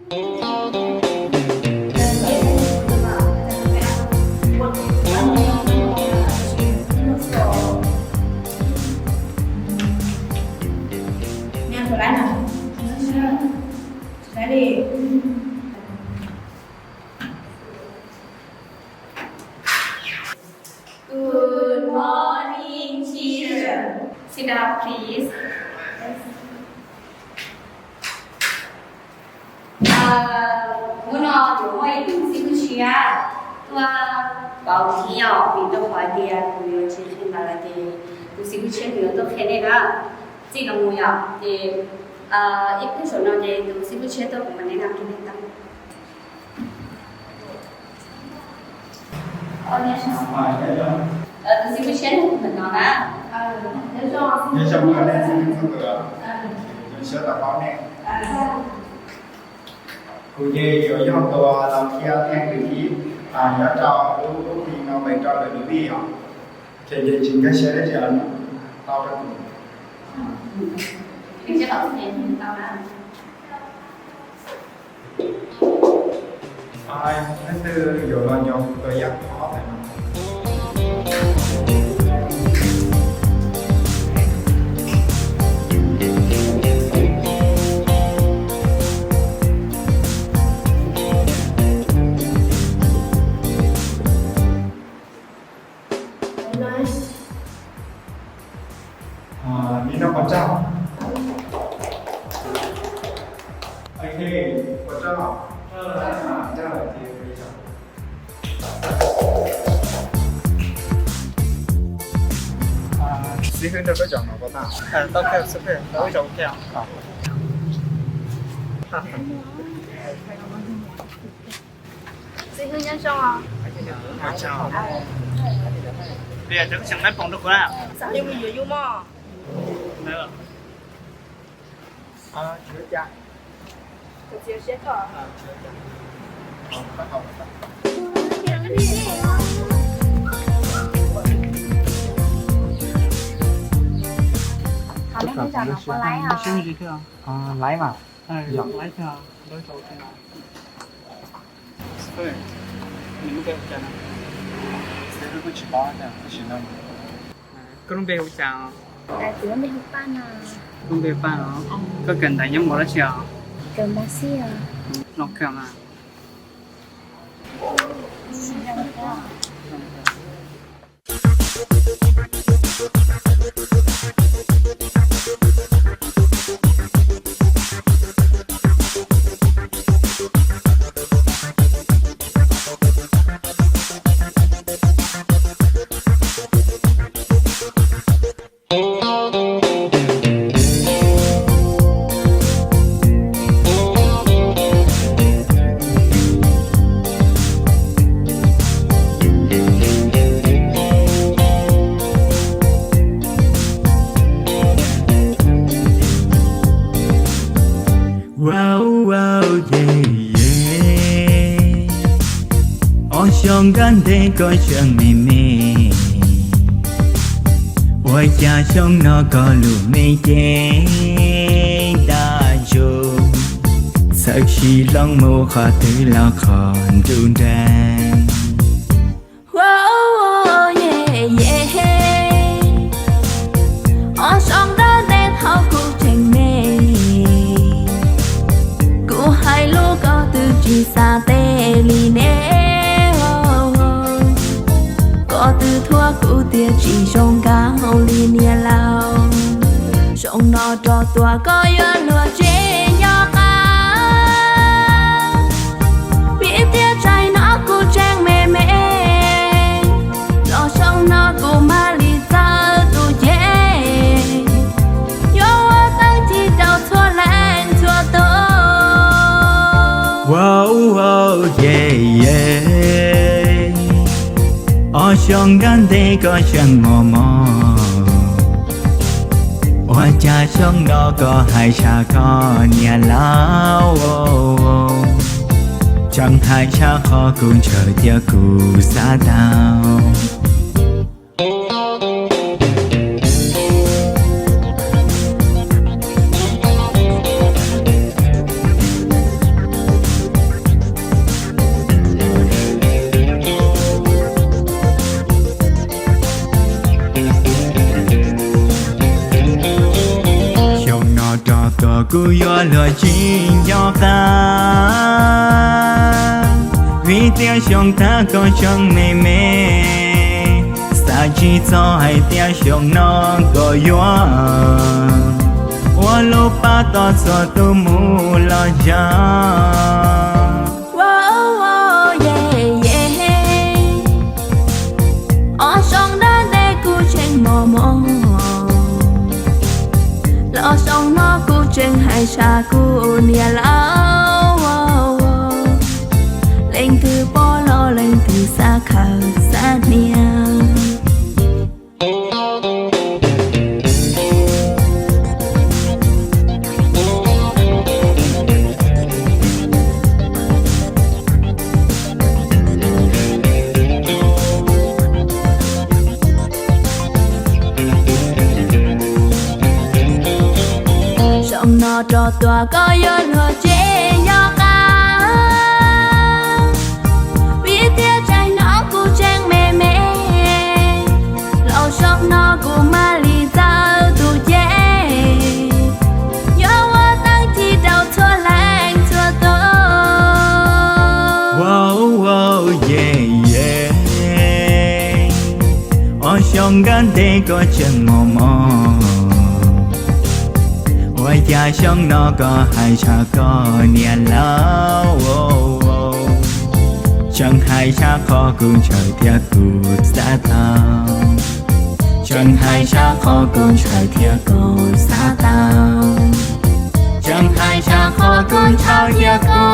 Good morning, teacher. Sit down, please. Hnub no yuav muaj ib tug xib hwb tshiab tuaj pauv thiab yom, vim rau qhov hais tias kuv yuav tsis qhia ntawv lawm ces tus xib hwb tshiab nws yuav tuaj qhia nej na. Txij no mus yom, ces ib pliag saum no ces tus xib hwb tshiab tuaj kuv mam neb no rau nej tau. Tus xib hwb tshiab nws ntawm no na. Kuv ces yuav yog tus los qhia theej lwm ib, nyob rau lub hli no mus rau lwm lub hli os. Ces tsis nkag siab dab tsi los tau rau kuv. Leej twg yuav los nyob tus yaj ob ntawm no? Nim no puas tsaug? Ok, puas tsaug? Tsaug lawm ces peb yog xib hwb nrog koj zaum no puas tau? Tau kawg xib hwb, tau wb zaum kawg. Xib hwb nyob zoo os. Ua tsaug. Tias cov xeem Laib Poom rau kuv na. Xav yuav mus yuav yus mog. Thov nej zam no puas laib os? Laib mas. Laib kawg, laib kawg. Koj lub npe hu cas? Kuv lub npe Paj no. Lub npe Paj no. Koj kawm ntawv nyob hauv dab tsi os? Kawm mos xib os. Zoo kawg mas. Wow, wow, yeah, yeah. Ob xyoos nkag ntej koj tseem me me, ua cas xyoo no koj lub me cev ntab ntsuj, txawm sim hloov mus qhov twg los qhov nruj nreeg. Wow, yeah, yeah. Ob xyoos nkag ntej thaum kuv tseem me, kuv hais lus koj twb tsis xav teb li ne. Koj twb thuam kuv tias tsis zoo nkauj li niam laus. Xyoo no rov tuaj koj yuav luag tsev nyob qab, vim tias tsaig no kuv tseem me me. Los xyoo no kuv mam li txawj tus cev, yuav ua tau ci rau txhua leej txhua tus. Wow, wow, yeah, yeah. Ob xyoos nkag ntej koj tseem mos mos, ua cas xyoo no koj hais tshaj koj niam laus. Tseem hais tshaj qhov kuv ntshaw tias kuv xav tau. Kuv yuav luag tsis nco qab, vim tias xyoo tag koj tseem me me, xav tsis txog hais tias xyoo no koj yuav ua lub pab tos txhua tus mus los zaum. Ob xyoo dab ntej kuv tseem mos mos, los xyoo no kuv tseem hais tshaj kuv niam laus. Leej twg pom los leej twg xav khaws xav hnia. Xyoo no rov tuaj koj yuav luag tsis nco qab, vim tias tsaib no kuv tseem me me, los xyoo no kuv mam li txawj tus cev, yuav ua tag kis rau txhua leej txhua tus. Ob xyoo dab ntej koj tseem mos mos, ua cas xyoo no koj hais tshaj koj niam laus. Tseem hais tshaj qhov kuv ntshaw thiab kuv xav tau, tseem hais tshaj qhov kuv ntshaw thiab kuv xav tau, tseem hais tshaj qhov kuv ntshaw thiab kuv